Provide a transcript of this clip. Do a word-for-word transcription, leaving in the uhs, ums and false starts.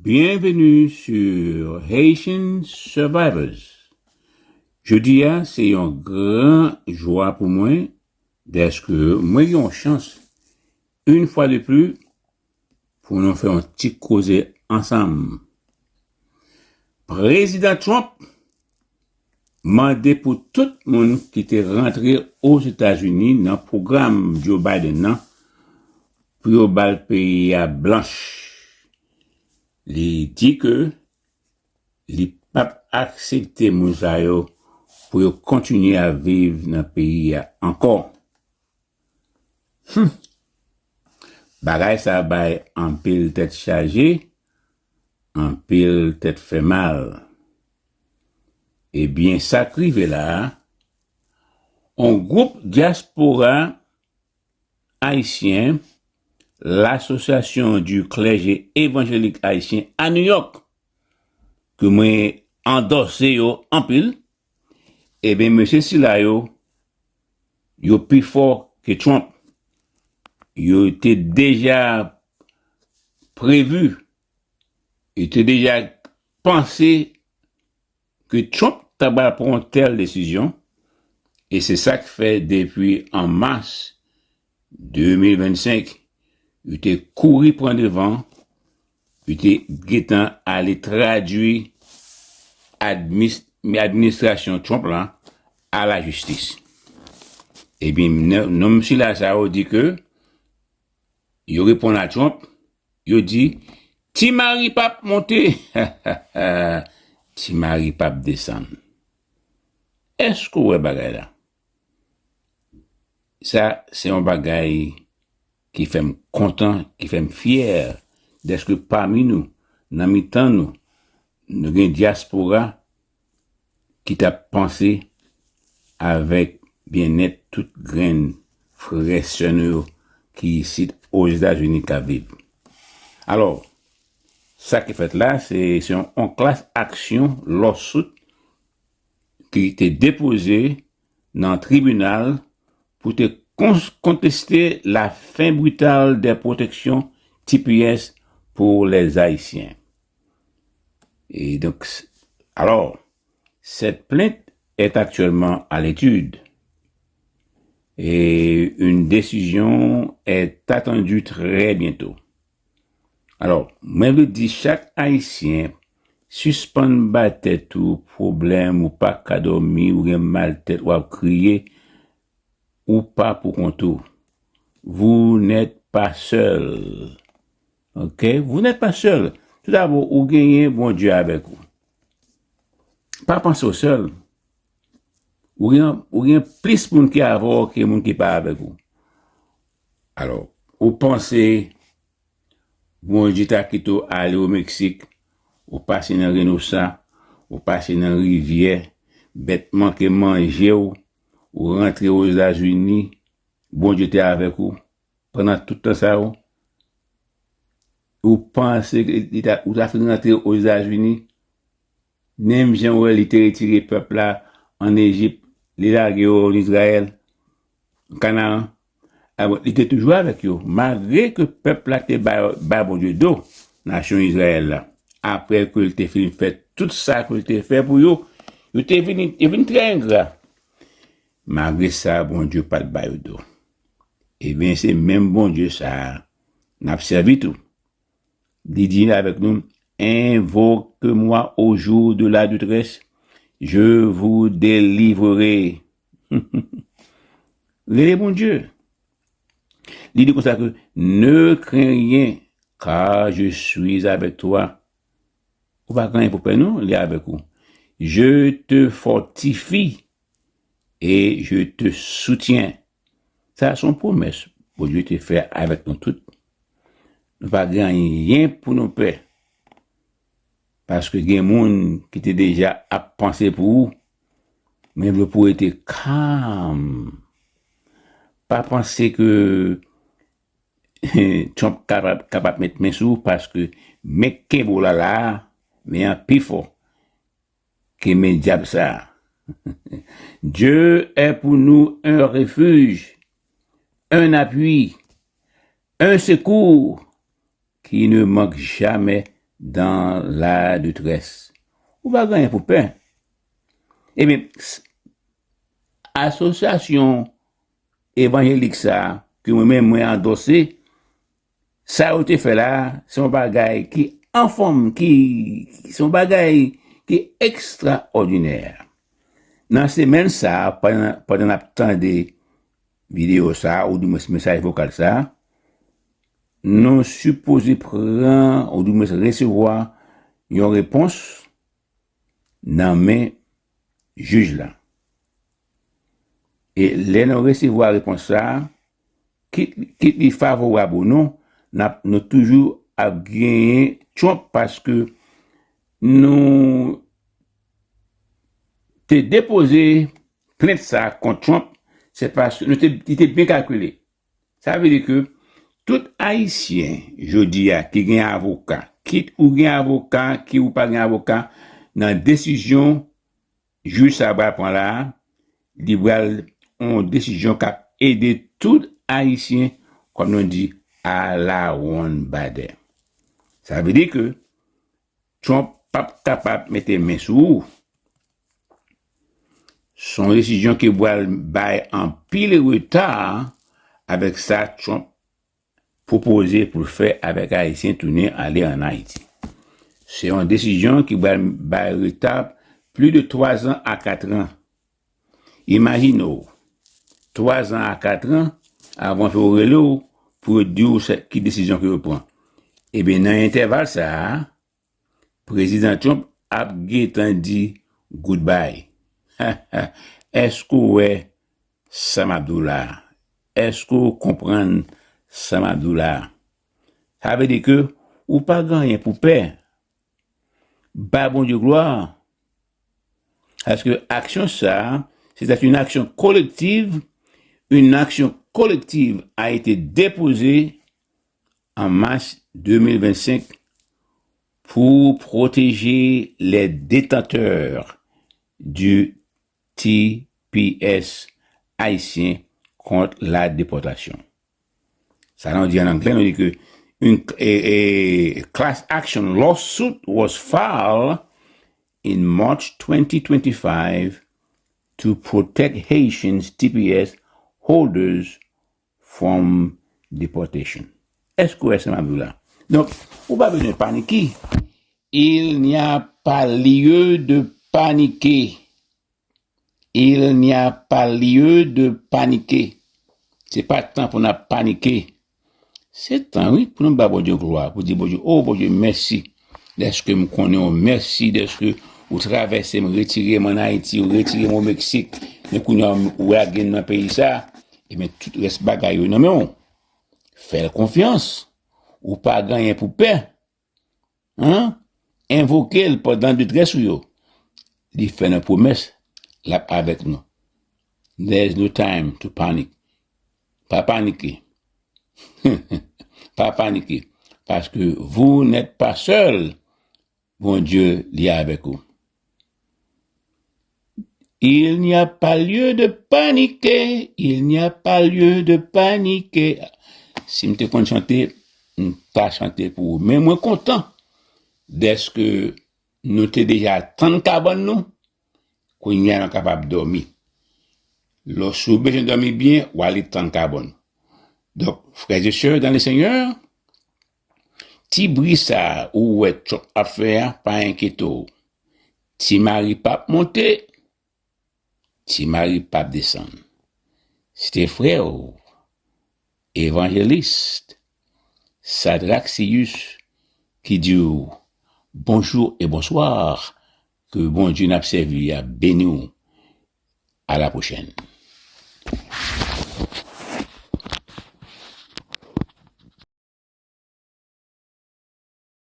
Bienvenue sur Haitian Survivors. Jodi a, se yon gran jwa pou mwen dèske mwen gen yon chans, yon fwa de pli, pou nou fè yon ti koze ansanm. Prezidan Trump mande pou tout moun ki te rantre Ozetazini nan pwogram Joe Biden nan pou yo ba l peyi a blanch. Li di ke li p ap aksepte moun sa yo pou yo kontinye ap viv nan peyi a ankò. Humm! Bagay sa bay anpil tèt chaje, anpil tèt fè mal. Ebyen, sa k rive la a, yon gwoup dyaspora ayisyen, l'Association du Clergé Évangélique Haïtien à New York, ke mwen andòse yo anpil, ebyen, mesye sila yo, yo pi fò ke Trump. Yo te deja previ, yo te deja panse ke Trump ta pral pran yon tèl desizyon, e se sa k fè depi an mas de mil vennsenk, yo te kouri pran devan, yo te gentan ale tradui admis-, administrasyon Trump la a lajistis. Ebyen, nonm sila sa yo di ke yo reponn a Trump, yo di, Ti Mari p ap monte, Ti Mari p ap desann. Èske w wè bagay la? Sa, se yon bagay ki fè m kontan, ki fè m fyè, dèske pami nou, nan mitan nou, nou gen dyaspora ki t ap panse avèk byennèt tout grenn frè sè nou yo ki isit Ozetazini k ap viv. Alò, sa ki fèt la, se, se yon, yon klas aksyon lawsuit ki te depoze nan tribinal pou te kon-, konteste la fin brutale des protections T P S pour les Haïtiens. Et donc, s-, alors, cette plainte est actuellement à l'étude et une décision est attendue très bientôt. Alò, mwen vle di chak Ayisyen, sispann bay tèt ou pwoblèm, ou pa ka dòmi, ou gen mal tèt, w ap kriye, ou pa pou kont ou. Vous n'êtes pas seul. Ok? Vous n'êtes pas seul. Toudabò, ou genyen Bondye avèk ou. Pa panse w sèl. Ou gen, ou gen plis moun ki avè w ke moun ki pa avèk ou. Alò, ou panse Bondye ta kite w ale o Meksik, ou pase nan Reynosa, ou pase nan rivyè, bèt manke manje w, ou rantre Ozetazini, Bondye te avèk ou pandan tout tan sa yo? Ou panse ke li ta, ou ta fin rantre Ozetazini? Menm jan w wè li te retire pèp la ann Ejip, li lage yo ann Izrayèl, Kanaran. Alò, li te toujou avèk yo, malgre ke pèp la te bay, bay Bondye do, nasyon Izrayèl la. Apre ke l te fin fè tout sa ke l te fè pou yo, yo te vin, yo vin trè engra. Malgre sa, Bondye pa t ba yo do. Ebyen, se menm Bondye sa a n ap sèvi tou. Li di avèk nou, Invoquez-moi au jour de la détresse, je vous délivrerai. Rele Bondye. Li di konsa ke, Ne crains rien, car je suis avec toi. Ou pa gen anyen pou pè non, li avèk ou. Je te fortifie et je te soutiens. Sa se yon pwomès Bondye te fè avèk nou tout. Nou pa gen anyen pou nou pè. Paske gen moun ki te deja ap panse pou ou. Mwen vle pou w rete kalm. Pa panse ke Trump kapab, kapab met men sou ou, paske men k kenbe w la la a, men an pi fò ke men dyab sa a. Dieu est pour nous un refuge, un appui, un secours qui ne manque jamais dans la détresse. Ou pa gen anyen pou pè. Ebyen, asosyasyon evanjelik sa a, ke mwen menm mwen andòse, sa yo te fè la, se yon bagay ki anfòm, ki, se yon bagay ki ekstraòdinè. Nan semèn sa a, pandan, pandan n ap tande videyo sa a, oudimwens mesaj vokal sa a, nou sipoze pran, oudimwens resevwa yon repons nan men jij la. E lè nou resevwa repons sa a, kit, kit li favorab ou non, n ap, nou toujou ap genyen Trump paske nou te depoze plent sa a kont Trump, se paske nou te, li te byen kalkile. Sa vle di ke tout Ayisyen jodi a ki gen avoka, kit ou gen avoka, ki ou pa gen avoka, nan desizyon jij sa a pral pran la a, li pral yon desizyon k ap ede tout Ayisyen, kòm nou di, a la wonn badè. Sa vle di ke Trump p ap kapab mete men sou ou. Se yon desizyon ki pral bay anpil reta avèk sa Trump pwopoze pou l fè avèk Ayisyen tounen ale ann Ayiti. Se yon desizyon ki pral bay reta plis de twa zan a kat an. Imajine w, twa zan a kat an, avan yo rele w pou yo di w se, ki desizyon ke yo pran. Ebyen, nan entèval sa a, Prezidan Trump ap gentan di goodbye. Èske w wè sa m ap di w la a? Èske w konprann sa m ap di w la a? Sa vle di ke ou pa gen anyen pou pè. Ba Bondye glwa. Paske aksyon sa a, c'était une action collective. Une action collective a été déposée en mars deux mille vingt-cinq pour protéger les détenteurs du T P S haïtien contre la déportation. Sa nou di an anglè, nou di ke une, a, a class action lawsuit was filed in March twenty twenty-five to protect Haitians T P S holders from deportation. Èske w wè sa m ap di w la? Donk, ou pa bezwen panike. Il n'y a pas lieu de paniquer. Il n'y a pas lieu de paniquer. Se pa tan pou n ap panike. Se tan, wi, pou nou ba Bondye glwa, pou di Bondye, o Bondye, mèsi dèske m konnen w, mèsi dèske ou travèse m, retire m ann Ayiti, ou retire m o Meksik, men kounye a ou lage m nan peyi sa, ebyen, tout rès bagay yo nan men w. Fè l konfyans. Ou pa gen anyen pou pè. Hein? Envoke l pandan detrès ou yo. Li fè nou pwomès, l ap avèk nou. There is no time to panic. Pa panike. Pa panike. Paske vous n'êtes pas seul. Bondye, li avèk ou. Il n'y a pas lieu de paniquer, il n'y a pas lieu de paniquer. Si m te konn chante, m ta chante pou ou. Men mwen kontan dèske nou te deja tann kabann nou, kounye a nou kapab dòmi. Lè si w bezwen dòmi byen, w ale tann kabann. Donk, frères et sœurs dans le Seigneur, ti bri sa a ou wè Trump ap fè a, pa enkyete w. Ti mari p ap monte, ti mari p ap desann. Se te frè w, evanjelis Sadrax Sius, ki di w bonjou e bonswa, ke Bondye n ap sèvi a beni w. À la prochaine.